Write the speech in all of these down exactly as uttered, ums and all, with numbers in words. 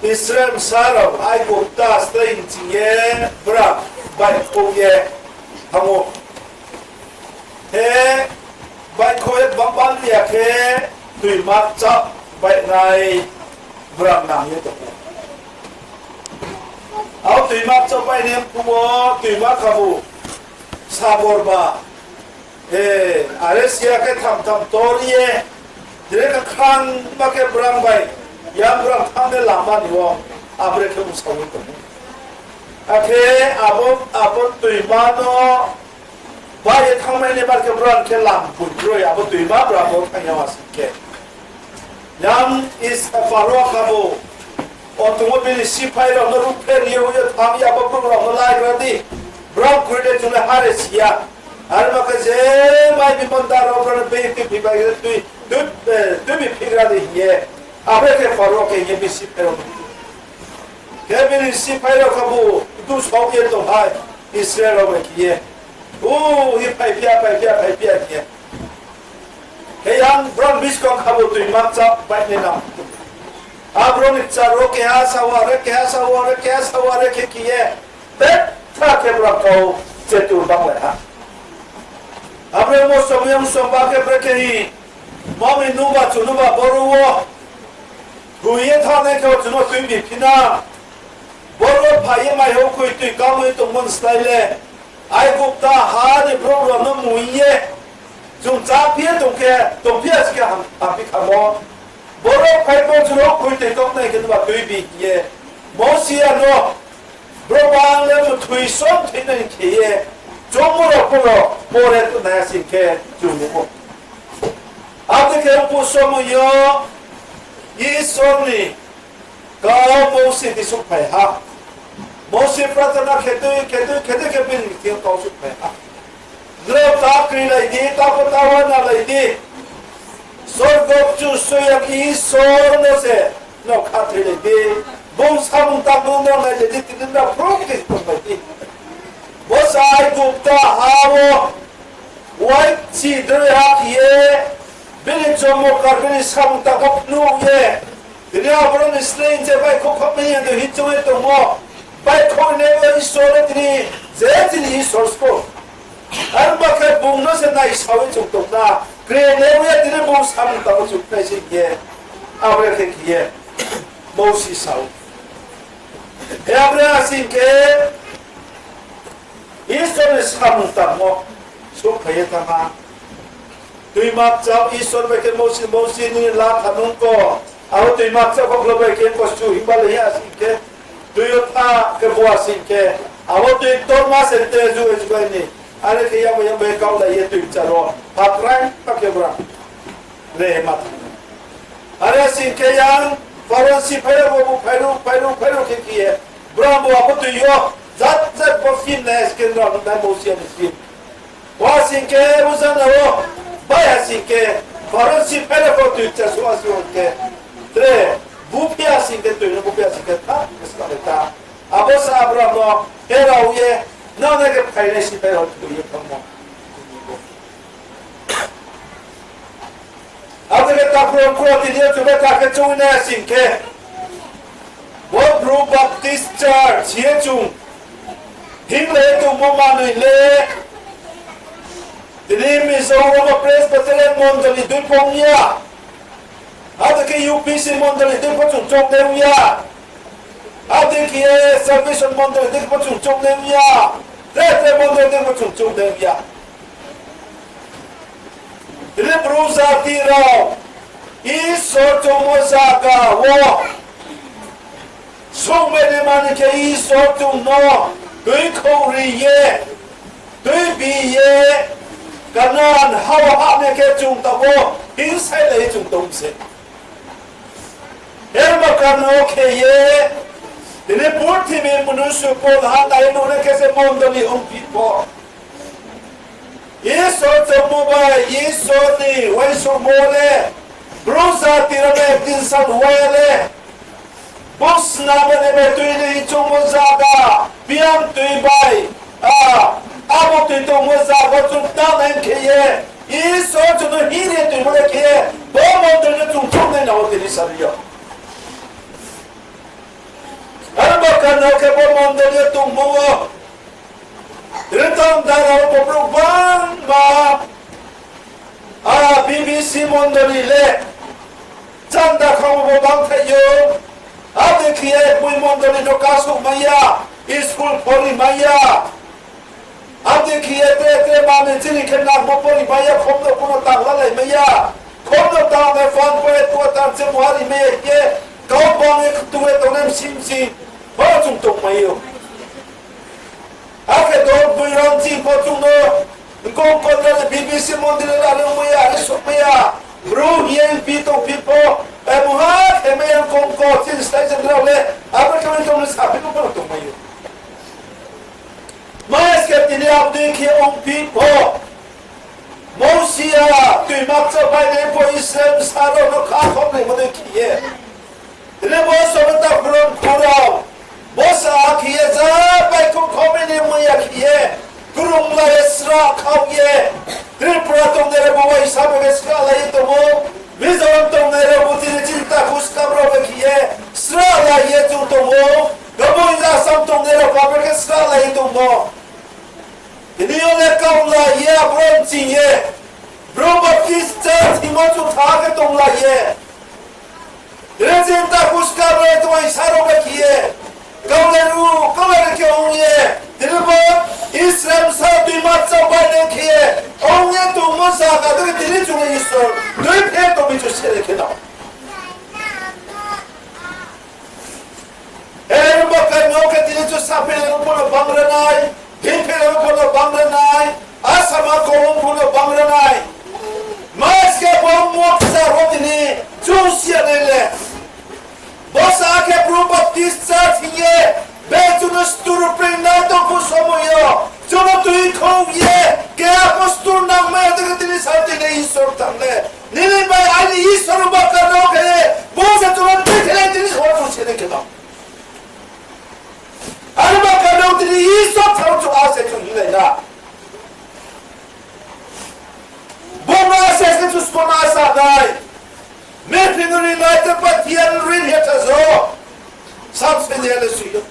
Israel bsa rao Aigupta stai hing ching ye brao baihkhouh ye thanng ou. Khe baihkhouh ye bangba ya khe toima kchaoh baih nai brao nang ye tong ou. Abo toima kchaoh baih nai phuh wo toima khabu saborba, are sia khe tham tham tor ye, dire khe khrangma khe brao bai, yang brao thanng ye lama ni wo, abo re khe bsao ye tong ou. Akhe abo, abo toima no baih ye thanngmai ni bar khe brao khe lam boi kroi, abo toima brao bo thanng ya ma sing khe. Yang Is-, Pharo khabu, o tongmo bini siphai rao no ruhphreh ri ye hoih ye thanng ya, abo brouh rao no laigra di, brao kroi de chung le ha re si ya. Are ma khe je mai bimanda rao brao no bini tuibi bai khe tui, tui, eh, tuibi phigra di hing ye. Abo khe Pharo khe hing ye bini siphai rao no. Khe bini siphai rao khebu duhsaoh ye tong hai, Israel rao bai khe ye. U, hi phaiphi ya, phaiphi ya, phaiphi ya khe. Khe yang brao buskang khebu toima kchaoh baih nai nang. Abrao ni kchar wo keha sawa re, keha sawa re, keha sawa re khe khe ye. Betha khe brao kau chetur banglai ha. Abrao mo som yang som ba khe bre khe hi. Mami nuba chu nuba boro wo. Thoi ye thanngnai khe chu no tuibi phi na. Boro phai ye mai houhkhoi tui kamoi tongmo ni slái le. Aigupta ha ni brouh rao no mui ye. Chung cháphi ye tong khe, tongphi ya si khe ham, hamphi khamo. Boro phai bo chu no houhkhoi tui kamnai khe nuba tuibi hing ye. Mosi ya no. Brouh bang le mthoi som thoi nai khe ye. Choungmo rao pho no pore tongnai ya sing khe chung nuh ou. Abo dei khe ongphuh somoi yo Isor ni kau Mosi thing souhphai ha. Mosi prarthana khe dei, khe dei, khe dei khe bini thing kau souhphai ha. Nrao ta krilai di, ta pho ta uana lai di. Sorgo Kchusoyang Isor no se nrao khathoilai di. Bung samung tangmo nrao nailai di, tini nrao phrung khe tongmai di. Bo se Aigupta ha wo uaichi droi ha khe ye, bini chomokar, bini samung tangmo phnuh ye, tini aboro ni sleing je baihkhouh khaoh mai ya de hing choung ye tongmo, baihkhouh nai wo Isor le tini je chini Isor spo. Arba khe bung no se naisao ye chung tong na, kre nai wo ye tini bung samung tangmo chung khnai se khe ye, abo khe khe ye, Mosi sa ou. Khe abo sing khe, Isor ni samung tangmo souhphai ye thanng ha. Toima kchaoh Isor bai khe Mosi, Mosi nini la thanung ko. Abo toima kchaoh kho bai khe ko chu himba le ya sing khe. Tui yo tha khe bua sing khe. Abo tui ktorma se te ju e jugai ni. Are khe yamo yamo ye kaulai ye tui kchar wo. Phatrai pa khe bra. Le ma thanng. Are sing khe yang Pharo ni siphai rao bo phairuh, phairuh, phairuh khe khe ye. Brao bo abo tui yo jat jat bo film nai se khe nrao nai Mosi ni film. Wa sing khe bo jana wo, bai ha sing khe, Pharo ni siphai rao bo tui kchar suh a si ong khe. Tre, buphi ya sing khe tui no buphi ya sing khe tha, khe sa ta. Abo sa Abraham no, he rao ye, nang nai khe phainai siphai rao tui ye thanngmo. Abo khe takhu rao khura tini yo chung le ta khe choung nai sing khe. Bo Bru Baptist Church ye chung. Hinglai tongmo manoi le. Tini Mizoram wo Presbyterian mondoli dei pho ong ya. Abo khe U P C mondoli dei pho chung choung nai ong ya. Abo khe Salvation mondoli dei pho chung choung nai ong ya. Tre tre mondoli dei pho chung choung nai ong ya. Tini Bru jati rao Isor choungmo zaga wo songmai ni mani khe Isor chung no tuikhouh ri ye, tuibi ye, Kanan ha wo hahmai khe chung taoh wo hingsailai ye chung tong se. Herba Kanan wo khe ye, tini purthimbi mnusu pho ha nai nuh nai khe se mondoli ongphi pho. Isor choungmo bai Isor ni uaingsouhmo le, Bru jati rao ni tinsal wai ya le, bo snam ni bai tui ni choungmo zaga, biam tui bai, a, abo tui tongmo zaga chung ta nai khe ye, Isor chung no hing ye tuimo le khe ye, bo mondoli no chung choung nai nang ou tini sari yo. Abo khe bo mondoli yo tongmo wo, ritang dara wo bo brouh bangma, a, B B C mondoli le, chanda khamo bo bangthai ou, abo dei khe ye boi mondoli no kasouh mai ya, school phori mai ya. Abo dei khe ye tre tre manoi chini khe nangmo pori mai ya, khom no kuno tanglalai mai ya. Khom no tang ye fan po ye tuatang che muha ri mai ya ye, kau bang ye ktu ye tongnai msing msing, pho chung tongmai ou. Akhe dol boi rang ching pho chung no, kong kong no B B C mondoli le are ongmai ya, are souhmai ya. Bru hing ye pi tongphi pho, e, muha khe mai ya kong kong chini slái jeng rao le, abo khe mai tong no saphi no pho tongmai ou. Maske tini abo dei khe ongphi pho, Mosi a toima kchaoh bainai pho Israel bsa rao no kha khomnaimo dei khe ye. Tini bo sobe ta khurang khurao, bo sa khe ye ja baithouh khomnai ni muya khe ye, krunglai ye srah khaoh ye, Tripura tongnai rao bo uaingsa bai khe srah lai ye tong ou, Mizoram tongnai rao bo tini chini takhu skam rao bai khe ye, srah lai ye chung tong ou, gaboi Assam tongnai rao pha bai khe srah lai ye tongmo. Tini yo le kaulai ye, abro ching ye, bro Baptist Church hingmo chung tha khe tonglai ye. Tini chini takhu skam rao uaingsa rao bai khe ye, kaulai ru, kaulai ri khe ong ye, tini bo Israel bsa toima kchaoh bainai khe ye, ong ye tongmo zaga dei khe tini chung le Isor noi phe tongmi chung sere khe no. Erba kami yo khe tini chung saphi le pho no bang ra nai, hingphi le pho no bang ra nai, asama kolom pho no bang ra nai. Maske bo moksa wo tini chung si ya nai le. Bo sa khe Bru Baptist Church hing ye, be chung no stur pring nai tong phuh somoi yo, chung no tuikhouh ye, keha pho stur nangmai ya dei khe tini sa tini Isor tang le. Nini bai aini Isor ba kano khe, bo se chung no tuikhelai tini sa wo chung sere khe no. Are ba kano tini Isor thang chung a se chung hinglai na. Bo no a se se chung sbo no asa nai. Mephi no ri nai te Pathian ri ye tha zo. Sam se ye le sui yo.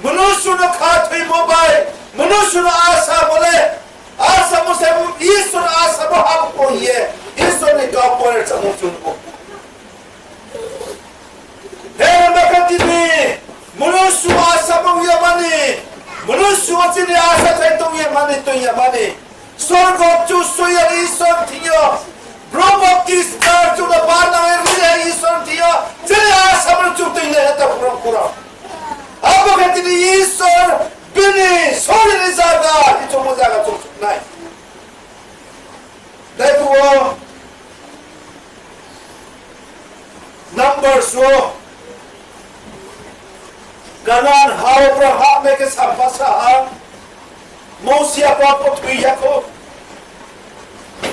Mnusu no khathoimo bai, mnusu no asamo le, asamo se Isor asamo hamkuh ye, Isor ni kau pore chamo chung ou. He, bakha tini, mnusu asamo ya mani, mnusu chini asa thai tong ya mani, tong ya mani. Sorgo Kchusoyang Isor thing yo, Bru Baptist Church chung no banang ye ri ye Isor thing yo, chini asamo no chung tui le ta khurang khurang. Abo khe tini Isor bini sori ni zaga, ichungmo zaga chung chung nai. Daibu wo Numbers wo Kanan ha wo brao hahmai khe sampha sa ha, Mosi a pho thoi ya khou.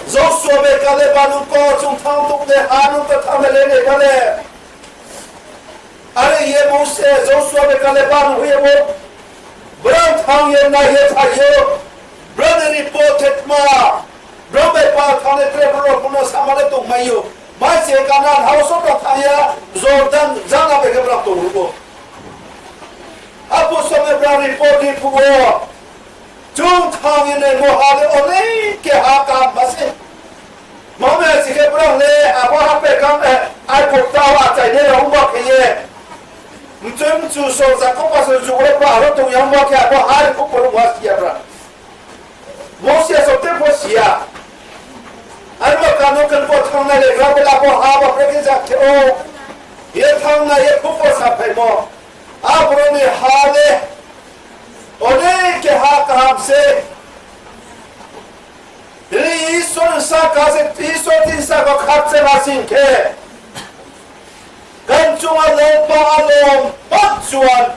Joshua bai Kaleb a nung ko chung thanng tong de ha nung to thanng le le ba le. Are ye Mosi, Joshua bai Kaleb a nung hoih ye bo, brao thanng ye nai ye phai ou, brao ni report khe tma, brao bai pal thanng ye tre brao pho no sama le tongmai ou. Maise Kanan ha wo so brao thanng ya, Jordan jang a bai khe brao tong ruh ou. Apho somoi brao report ri phuh wo, chung thanng ye naimo ha le onek keha kaham ma se. Mamo ya si khe brao le abo ha pekang, eh, Aigupta wo achainai rao ongba khe ye, mchu mchu song sa kho pasu jugra pho aro tong ya ongba khe abo ha ri kho pho ruh wa si ya brao. Mosi a sokte pho si ya. Arba kano khe bo thanngnai le gra bo la bo ha ba brekhe jak khe ou. Ye thanngnai ye khupo saphaimo. Aboro ni ha le onek keha kaham se. Tini Isor ni sahka se, Isor tini sahka khakchang ha sing khe. Kanchung along, pa along, pakchuan.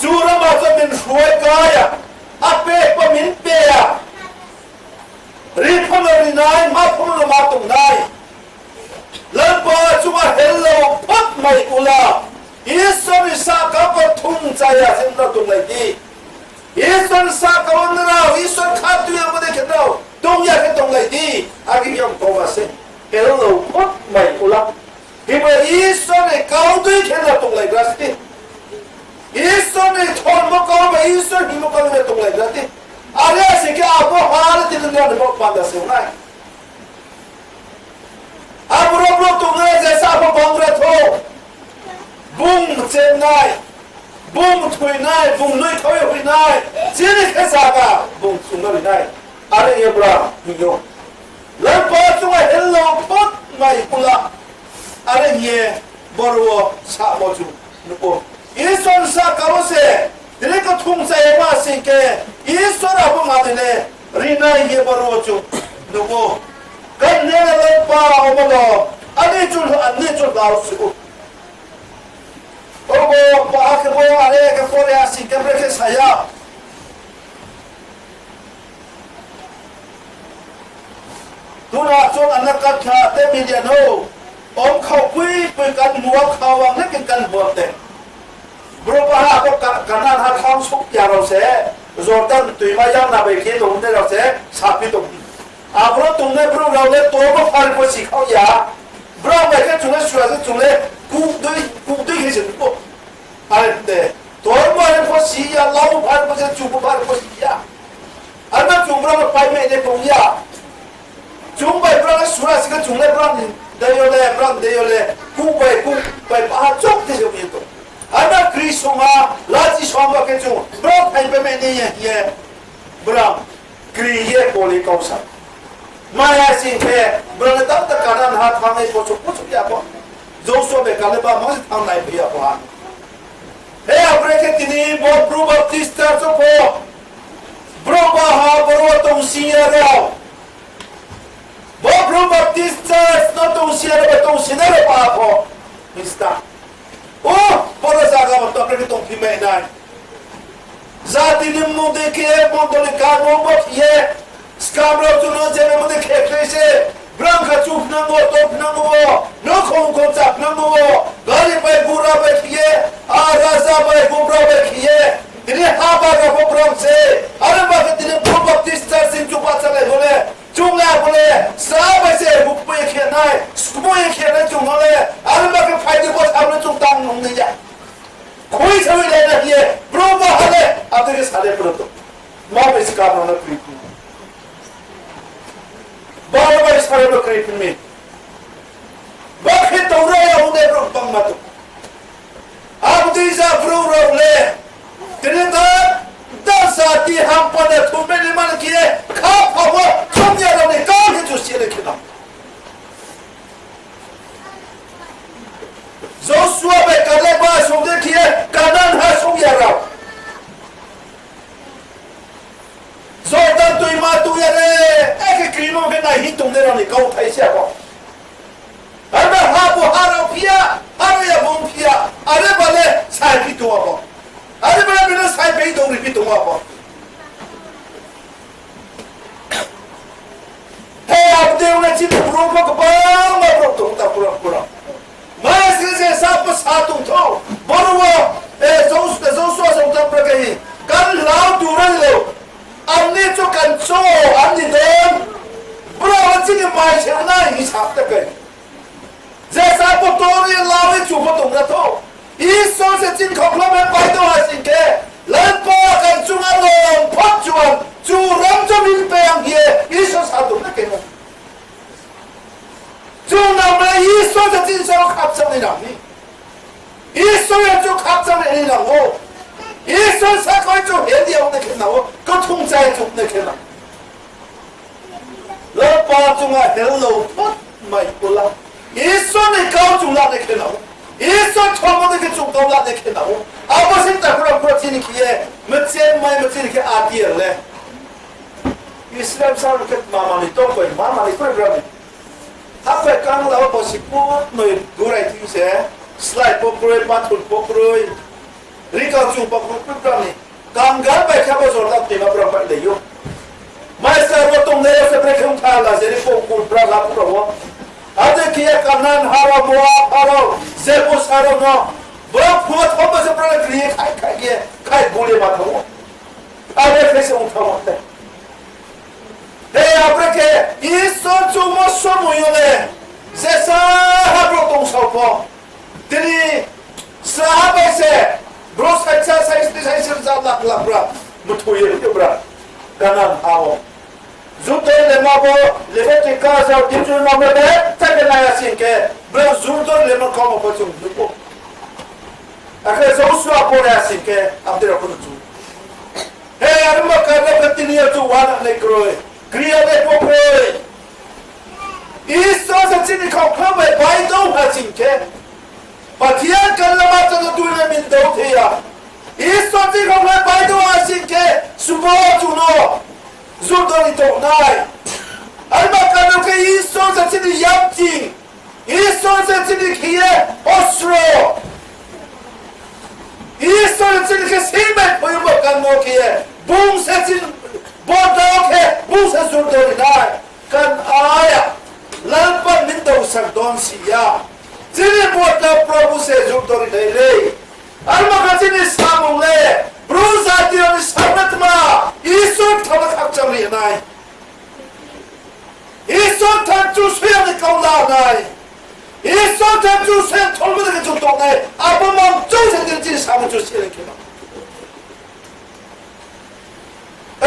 Churama cho min hruai ka ya, ape pa min pe ya. Ri pho no ri nai, ma pho no ma tong nai. Lalpa chunga hello phot mai ula. Isor ni sahka pho thung chaya se nrao tonglai di. Isor ni sahka wo nrao Isor khatui ya bo dei khe nrao tong ya khe tonglai di. Agi yong tongma se. Hello phot mai ula. Himba Isor ni kau dei khe nrao tonglai gra se. Isor hingmo kau le tonglai gra di. Are sing khe abo ha le tini nrao ni baoh panda se ong nai. Abo rao brouh tongnai je sa pho bang gra thou. Bung mchemnai, bung thoinai, bung noithao ye hoihnai, chini khe zaga bung chungna ri nai. Are ye brao hing ou. Lalpa chung a hello pot mai ula. Are hing ye boro wo samo chung nuh ou. Isor ni sahka wo se, tini kthung chaya ma sing khe, Isor abo manoi le rinai hing ye boro wo chung nuh ou. Kainai le Lalpa omo no, ani chul, ani chul lau se ou. Obo pa khe bo are khe pore a sing khe brekhe sa ya. Tuna chung ana katha te media no, om khau pui pui kan muwa khau ang le kin kan bo te. Brouh baha abo Ka-, Kanan ha thanng souh ya rao se, Jordan toima yangna bai khe tongnai rao se, saphi tong. Abro tongnai brouh rao le tobo phari pho si khau ya. Brao bai khe chung le sua se chung le kudui, kudui khe se nuh ou. Are te, tobo phari pho si ya, lau phari pho se, chubu phari pho si ya. Ano chung brao no paimai nai tong ya. Chung bai brao le sura si khe chung le brao ni dei yo le, brao ni dei yo le, kuh bai, kuh bai paha chouh te se ong ye tong. Ano kri songha, lachi songha khe chung brao phai paimai nai ya hing ye, brao kri ye koli kau sa. Maya sing khe, brao le tata Kanan ha thanng ye kosok kosok ya pho. Josua bai Kaleb ba mang se thanng nai phi ya pho ha. He, abrekhe tini bo Bru Baptist Church wo pho, brouh baha boro wo tongsi ya rao. Bo Bru Baptist Church no tongsi ya rao, tongsinai rao baha pho. Mista. O, boro zaga wo tongphi khe tongphi mai nai. Jati ni mmung dei khe, mondoli kamo bo khe ye, skam rao chung no je mmung dei khe khe se, brang kha chuphnang wo, tophnang wo, nouhkhong khong chaphnang wo, gari bai gura bai khe ye, a raja bai gubra bai khe ye, tini ha bagra pho brang se, are ba khe tini Bru Baptist Church ni chuba chálai bo le, chung le abo le, sra bai se, bukpui khe nai, skmui khe nai chung no le, are ba khe phai di bo tham le chung tang nung nai ya. Khui sawi lai na hing ye, brouh baha le, abo dei khe sa le brouh tong. Ma bai skam rao no kri phi mi. Baro bai sa rao no kri phi mi. Ba khe tong ro ya ong de brouh bangma tong. Abo dei ja brouh rao le, tini ta, ta jati hampa de thumbe ni man khe ye, kha pha wo, thum ya rao ni kau khe chu si le khe nang. Josua bai Kaleb ba song de khe ye Kanan ha song ya rao. Jordan toima tong ya le, akhe krimo khe nai hing tongnai rao ni kauthai se abo. Are ba ha bo ha rao phi ya, ha rao ya bung phi ya, are ba le sai phi tong abo. Are ba le bini sai phi tong ri phi tong abo. He, abo dei ong nai chini brouh pho kbangma brouh tong ta pura pura. Maya sing se sa pho sa tong thou. Boro wo, e, Jos-, Josua song ta pura khe hi. Kan lau tu ran lo. Ani cho kan cho, ani don. Brouh wo chini mai se nai hing sa ta khe. Je sa pho tor ye lau ye chu pho tong ra thou. Isor se chini khakhla me pai tong ha sing khe, Lalpa kan chung a long phot chuan, chu ram cho min pe ang ye, Isor sa tong na khe no. Chung nang le Isor se chini sa khakchang ni nang ni. Isor ya chu khakchang ni nang ou. Isor sa koi chu hel ya ong na khe nang ou. Kau thung chai chu na khe nang. Lalpa chung a hello phot mai ula. Isor ni kau chung la na khe nang ou. Isor thamo de khe chung kau la na khe nang ou. Abo se ta pura pura chini khe ye, mchen mai mchen khe atir le. Israel sa khe mama ni tong koi, mama ni koi brami. Hapai kang la bo si put noi durai thing se, slai pho kroi, pathun pho kroi, rikang chung pho kroi, put brami. Kangal bai khe bo Jordan toima brao bai lei ou. Maisar wo tongnai rao se brekhe ong tha la, Jeriko kul bra la pura wo. Ade khe ye Kanan ha rao, Moab ha rao, Jebus ha rao no. Brao phung wo thom ba se brao le kri ye khai khai ye, khai guli ma thanng ou. Ade khe se ong thanng ou te. He, abo khe Isor chumo somoing yo le, jesa ha brao tong sao pho. Tini sraha bai se, Bro saisa, saisni, saisi rza lakh lakh bra mthu ye ri bra Kanan ha wo. Jurdon lema bo Leviticus rao Deuteronomy bai cha khe nai ya sing khe, bro Jurdon lema kau ma pho chung nuh ou. Akhe Joshua pore ya sing khe, abdei rao pho nuh chung. He, arma karna khe tini yo chung uana nai kroi, kri ya nai pho kroi. Isor se chini khaukhla bai baidouh ha sing khe, Pathian kan lama chá no tui le min dou the ya. Isor chini khaukhla baidouh ha sing khe, subo chung no Jurdon ri tong nai. Arma karna khe Isor se chini yamching, Isor se chini khe ye osro, Isor se chini khe sing bai phoimo kan no khe ye, bung se chini borda wo khe bung se Jurdon ri nai. Kan aya, Lalpa min dou sak don si ya. Chini borda Probhu se Jurdon ri nai le. Arma khe chini samung le, Bru jati rao ni samung le tma, Isor thanng no khakchang ri nai. Isor thanng chu soi ya ni kau la nai. Isor thanng chu soi ya tholmo de khe chung tong nai. Abo mang chou se tini chini samung chu se le khe ma.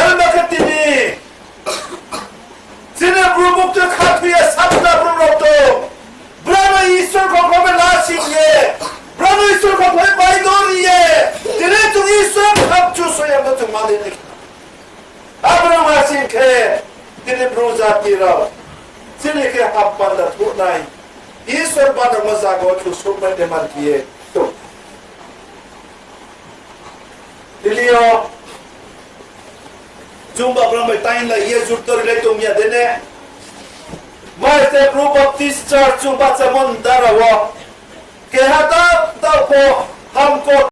Arma khe tini chini Bru bukti khathoi ye satna brouh rao tong. Brao no Isor khaukhla bai la sing ye, brao no Isor khaukhla bai baidouh ri ye, tini chung Isor khakchu soi ya no chung mani nai. Abraham ha sing khe, tini Bru jati rao, chini khe hap panda thuh nai, Isor banamo zaga wo chung souhmai de man khe ye tong. Tini yo, chung ba Abraham bai tainglai ye Jurdon ri lai tong ya de ne. Mai se Bru Baptist Church chung bahchamo ndara wo, keha ta, ta pho,